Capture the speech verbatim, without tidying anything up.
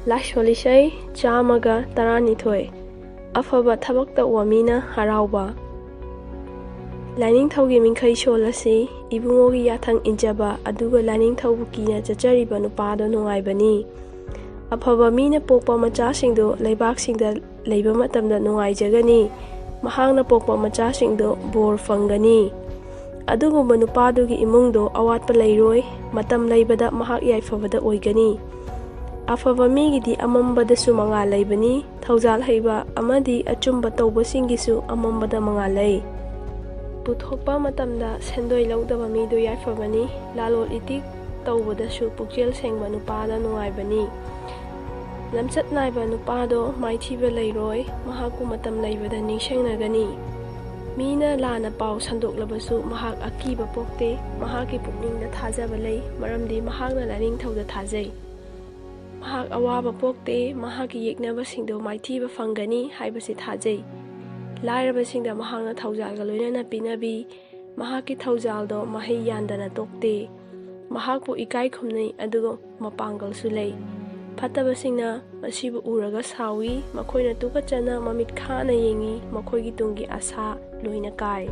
ꯂꯥꯏꯁꯣꯜ ꯏꯁꯩ ꯆꯥꯝꯃꯒ ꯇꯔꯥꯅꯤꯊꯣꯏ꯫ ꯑꯐꯕ ꯊꯕꯛ ꯇꯧꯕ ꯃꯤꯅ ꯍꯔꯥꯎꯕ꯫ ꯂꯥꯏꯅꯤꯡꯊꯧꯒꯤ ꯃꯤꯡꯈꯩ ꯁꯣꯜꯂꯁꯤ, ꯏꯕꯨꯡꯉꯣꯒꯤ ꯌꯥꯊꯪ ꯏꯟꯖꯕ, ꯑꯗꯨꯒ ꯂꯥꯏꯅꯤꯡꯊꯧꯕꯨ ꯀꯤꯅ ꯆꯠꯆꯔꯤꯕ ꯅꯨꯄꯥꯗꯣ ꯅꯨꯡꯉꯥꯏꯕꯅꯤ꯫ ꯑꯐꯕ ꯃꯤꯅ ꯄꯣꯛꯄ ꯃꯆꯥꯁꯤꯡꯗꯨ ꯂꯩꯕꯥꯛꯁꯤꯡꯗ ꯂꯩꯕ ꯃꯇꯝꯗ ꯅꯨꯡꯉꯥꯏꯖꯒꯅꯤ꯫ ꯃꯍꯥꯛꯅ ꯄꯣꯛꯄ ꯃꯆꯥꯁꯤꯡꯗꯨ ꯕꯣꯔ ꯐꯪꯒꯅꯤ꯫ ꯑꯗꯨꯒꯨꯝꯕ ꯅꯨꯄꯥꯗꯨꯒꯤ ꯏꯃꯨꯡꯗꯣ ꯑꯋꯥꯠꯄ ꯂꯩꯔꯣꯏ꯫ ꯃꯇꯝ ꯂꯩꯕꯗ ꯃꯍꯥꯛ ꯌꯥꯏꯐꯕꯗ ꯑꯣꯏꯒꯅꯤ꯫ ꯑꯐꯕ ꯃꯤꯒꯤꯗꯤ ꯑꯃꯝꯕꯗꯁꯨ ꯃꯉꯥꯜ ꯂꯩꯕꯅꯤ꯫ ꯊꯧꯖꯥꯜ ꯍꯩꯕ ꯑꯃꯗꯤ ꯑꯆꯨꯝꯕ ꯇꯧꯕꯁꯤꯡꯒꯤꯁꯨ ꯑꯃꯝꯕꯗ ꯃꯉꯥꯜ ꯂꯩ꯫ ꯄꯨꯊꯣꯛꯄ ꯃꯇꯝꯗ ꯁꯦꯟꯗꯣꯏ ꯂꯧꯗꯕ ꯃꯤꯗꯨ ꯌꯥꯏꯐꯕꯅꯤ꯫ ꯂꯥꯂꯣꯜ ꯏꯇꯤꯛ ꯇꯧꯕꯗꯁꯨ ꯄꯨꯛꯆꯦꯜ ꯁꯦꯡꯕ ꯅꯨꯄꯥꯗ ꯅꯨꯡꯉꯥꯏꯕꯅꯤ꯫ ꯂꯝꯆꯠ ꯅꯥꯏꯕ ꯅꯨꯄꯥꯗꯣ ꯃꯥꯏꯊꯤꯕ ꯂꯩꯔꯣꯏ꯫ ꯃꯍꯥꯛꯄꯨ ꯃꯇꯝ ꯂꯩꯕꯗ ꯅꯤꯡꯁꯤꯡꯅꯒꯅꯤ꯫ ꯃꯤꯅ ꯂꯥꯟꯅ ꯄꯥꯎ ꯁꯟꯗꯣꯛꯂꯕꯁꯨ ꯃꯍꯥꯛ ꯑꯀꯤꯕ ꯄꯣꯛꯇꯦ꯫ ꯃꯍꯥꯛꯀꯤ ꯄꯨꯛꯅꯤꯡꯗ ꯊꯥꯖꯕ ꯂꯩ, ꯃꯔꯝꯗꯤ ꯃꯍꯥꯛꯅ ꯂꯥꯏꯅꯤꯡꯊꯧꯗ ꯊꯥꯖꯩ꯫ ꯃꯍꯥꯛ ꯑꯋꯥꯕ ꯄꯣꯛꯇꯦ꯫ ꯃꯍꯥꯛꯀꯤ ꯌꯦꯛꯅꯕꯁꯤꯡꯗꯨ ꯃꯥꯏꯊꯤꯕ ꯐꯪꯒꯅꯤ ꯍꯥꯏꯕꯁꯤ ꯊꯥꯖꯩ꯫ ꯂꯥꯏꯔꯕꯁꯤꯡꯗ ꯃꯍꯥꯛꯅ ꯊꯧꯖꯥꯜꯒ ꯂꯣꯏꯅꯅ ꯄꯤꯅꯕꯤ꯫ ꯃꯍꯥꯛꯀꯤ ꯊꯧꯖꯥꯜꯗꯣ ꯃꯍꯩ ꯌꯥꯟꯗꯅ ꯇꯣꯛꯇꯦ꯫ ꯃꯍꯥꯛꯄꯨ ꯏꯀꯥꯏ ꯈꯨꯝꯅꯩ, ꯑꯗꯨꯒ ꯃꯄꯥꯡꯒꯜꯁꯨ ꯂꯩ꯫ ꯐꯠꯇꯕꯁꯤꯡꯅ ꯃꯁꯤꯕꯨ ꯎꯔꯒ ꯁꯥꯎꯏ꯫ ꯃꯈꯣꯏꯅ ꯇꯨꯀꯠꯆꯅ ꯃꯃꯤꯠ ꯈꯥꯅ ꯌꯦꯡꯏ꯫ ꯃꯈꯣꯏꯒꯤ ꯇꯨꯡꯒꯤ ꯑꯁꯥ ꯂꯣꯏꯅ ꯀꯥꯏ꯫